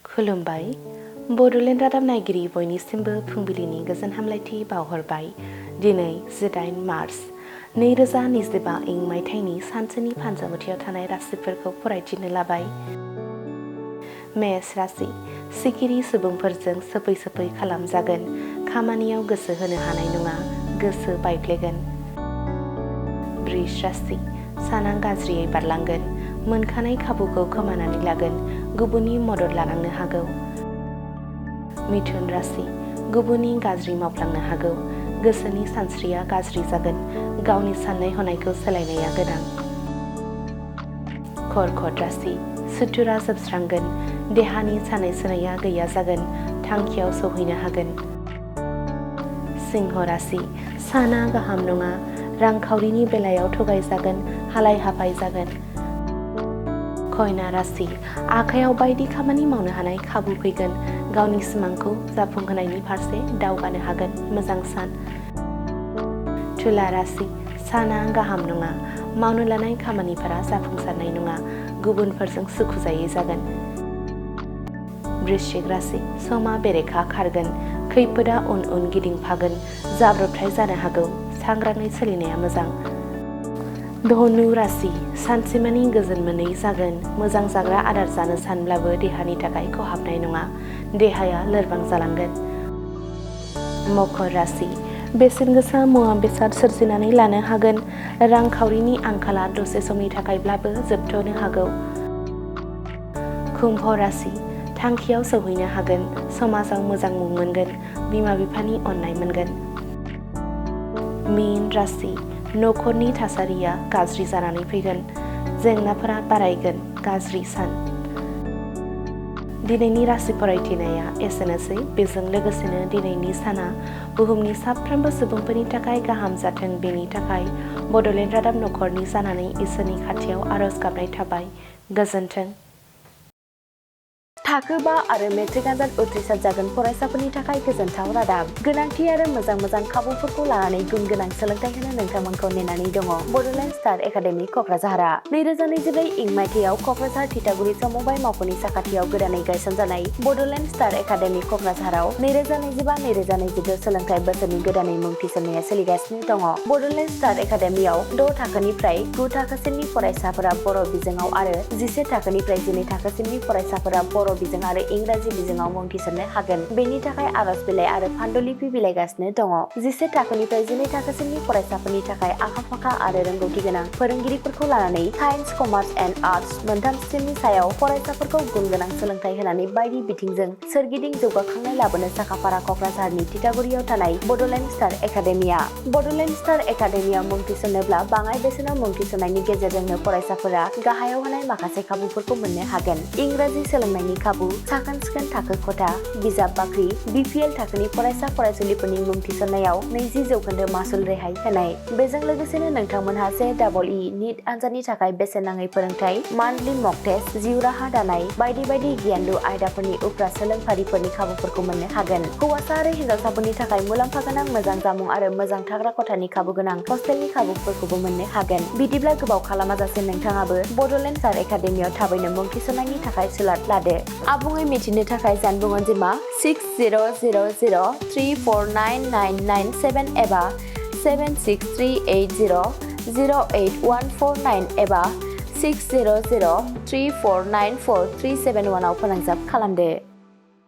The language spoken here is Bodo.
खुलुमबाय। बड'लेण्ड रादाब नायगिरि बयनिसिमबो फुंबिलिनि गोजोन हामलायथि बावहरबाय। दिनै 18 मार्च 2025 इं मायथाइनि सानसेनि फानजामुथियाव थानाय राशिफोरखौ फरायथिनो लाबाय। मेष राशि सिखिरि सुबुंफोरजों सोफै खालामजागोन। खामानियाव गोसो होनो हानाय नङा, गोसो बायफ्लेगोन। वृष राशि साना गाज्रियै बारलांगोन। मोनखानाय खाबुखौ खोमानानै लागोन। गुबुननि मदद लानांनो हागौ। मिथुन राशि गुबुननि गाज्रि मावफ्लांनो हागौ। गोसोनि सानस्रिया गाज्रि जागोन। गावनि साननाय हनायखौ सोलायनाया गोनां। कर्कट राशि सुथुरा जोबस्रांगोन। देहानि सानाय सुनाया गैया जागोन। थांखियाव सौहैनो हागोन। सिंह राशि साना गाहाम नङा। रांखावरिनि बेलायाव थगायजागोन, हालाय हाफाय जागोन। कन्या राशि आखायाव बायदि खामानि मावनो हानाय खाबु फैगोन। गावनि सिमांखौ जाफुंहोनायनि फारसे दावगानो हागोन। मोजां सान। तुला राशि साना गाहाम नङा। मावनो लानाय खामानिफोरा जाफुंसारनाय नङा। गुबुनफोरजों सुखुजायै जागोन। वृश्चिक राशि समा बेरेखा खारगोन। खैफोदा उन गिदिंफागोन। जाब्रबथाय जानो हागौ। सांग्राङै सोलिनाया मोजां। धनु राशि सानसेमानि गोजोन मोनै जागोन। मोजां जाग्रा आदार जानो सानब्लाबो देहानि थाखाय खहाबनाय नङा। देहाया लोरबां जालांगोन। मकर राशि बेसेन गोसा मुवा बेसाद सोरजिनानै लानो हागोन। रांखावरिनि आंखाला दसे समनि थाखायब्लाबो जोबथ'नो हागौ। कुम्भ राशि थांखियाव सौहैनो हागोन। समाजाव मोजां मुं मोनगोन। बिमा बिफानि अननाय मोनगोन। मीन राशि न'खरनि थासारिया गाज्रि जानानै फैगोन। जेंनाफोरा बारायगोन। गाज्रि सान। दिनैनि राशि फरायथिनाया एसेनोसै। बेजों लोगोसेनो दिनैनि साना बुहुमनि साफ्रोमबो सुबुंफोरनि थाखाय गाहाम जाथों बेनि थाखाय बड'लेण्ड रादाब नखरनि जानानै इसोरनि खाथियाव आरज गाबनाय थाबाय। गोजोन्थों। थाखो 5 आरो मेट्रिक आनजाद उथ्रिसार जागोन फरायसाफोरनि थाखाय गोजोनथाव रादाब। गोनांथि आरो मोजां खाबुफोरखौ लानानै गुन गोनां सोलोंथाइ होनो नोंथांमोनखौ नेनानै दङ बड'लेण्ड स्टार एकाडेमि क'क्राझारआ। 2024 इं मायथाइयाव क'क्राझार थिथागुरि समबाय मावख'नि साखाथियाव गोदानै गायसनजानाय बड'लेण्ड स्टार एकाडेमि क'क्राझाराव 2025-2026 सोलोंथाइ बोसोरनि गोदानै मुं थिसननाया सोलिगासिनो दङ। बड'लेण्ड स्टार एकाडेमियाव 6 थाखोनिफ्राय 9 थाखोसिमनि फरायसाफोरा बर' बिजोङाव आरो 11 थाखोनिफ्राय 12 थाखोसिमनि फरायसाफोरा बर' बिजों आरो इंराजि बिजोङाव मुं थिसननो हागोन। बेनि थाखाय आरज बिलाइ आरो फान्डुलिपि बिलाइगासिनो दङ। 11 थाखोनिफ्राय 12 थाखोसिमनि फरायसाफोरनि थाखाय आखा-फाखा आरो रोंगौथि गोनां फोरोंगिरिफोरखौ लानानै साइन्स, कमार्स एन्ड आर्टस मोनथाम स्ट्रिमनि सायाव फरायसाफोरखौ गुन गोनां सोलोंथाइ होनानै बायदि बिथिंजों सोरगिदिं जौगाखांनाय लाबोनो साखाफारा क'क्राझारनि थिथागुरियाव थानाय बड'लेण्ड स्टार एकाडेमिया। बड'लेण्ड स्टार एकाडेमियाव मुं थिसननोब्ला बाङाइ बेसेनाव मुं थिसननायनि गेजेरजोंनो फरायसाफोरा गाहायाव होनाय माखासे खाबुफोरखौ मोननो हागोन। इंराजि सोलोंनायनि खाबु, साखोन-सिखोन थाखो खथा, बिजाब बाख्रि, BPL थाखोनि फरायसा फरायसुलिफोरनि मुं थिसननायाव 20% मासुल रेहाय होनाय। बेजों लोगोसेनो नोंथांमोनहा JEE नीट आनजादनि थाखाय बेसेन नाङै फोरोंथाय, मान्थलि मक टेस्ट, जिउ राहा दानाय बायदि आयदाफोरनि उफ्रा सोलोंफारिफोरनि खाबुफोरखौ मोननो हागोन। हौवासा आरो हिन्जावसाफोरनि थाखाय मुलाम्फा गोनां मोजां जामुं आरो मोजां थाग्रा खथानि खाबु गोनां हस्टेलनि खाबुफोरखौबो मोननो हागोन। बिदिब्ला गोबाव खालामाजासे नोंथाङाबो बड'लेण्ड स्टार एकाडेमियाव थाबैनो मुं थिसननायनि थाखाय सुलाद लादो। आबुङै मिथिनो थाखाय जानबुं अनजिमा 6000349997 एबा 7638008149 एबा 6003494371 आव फोनांजाब खालामदो।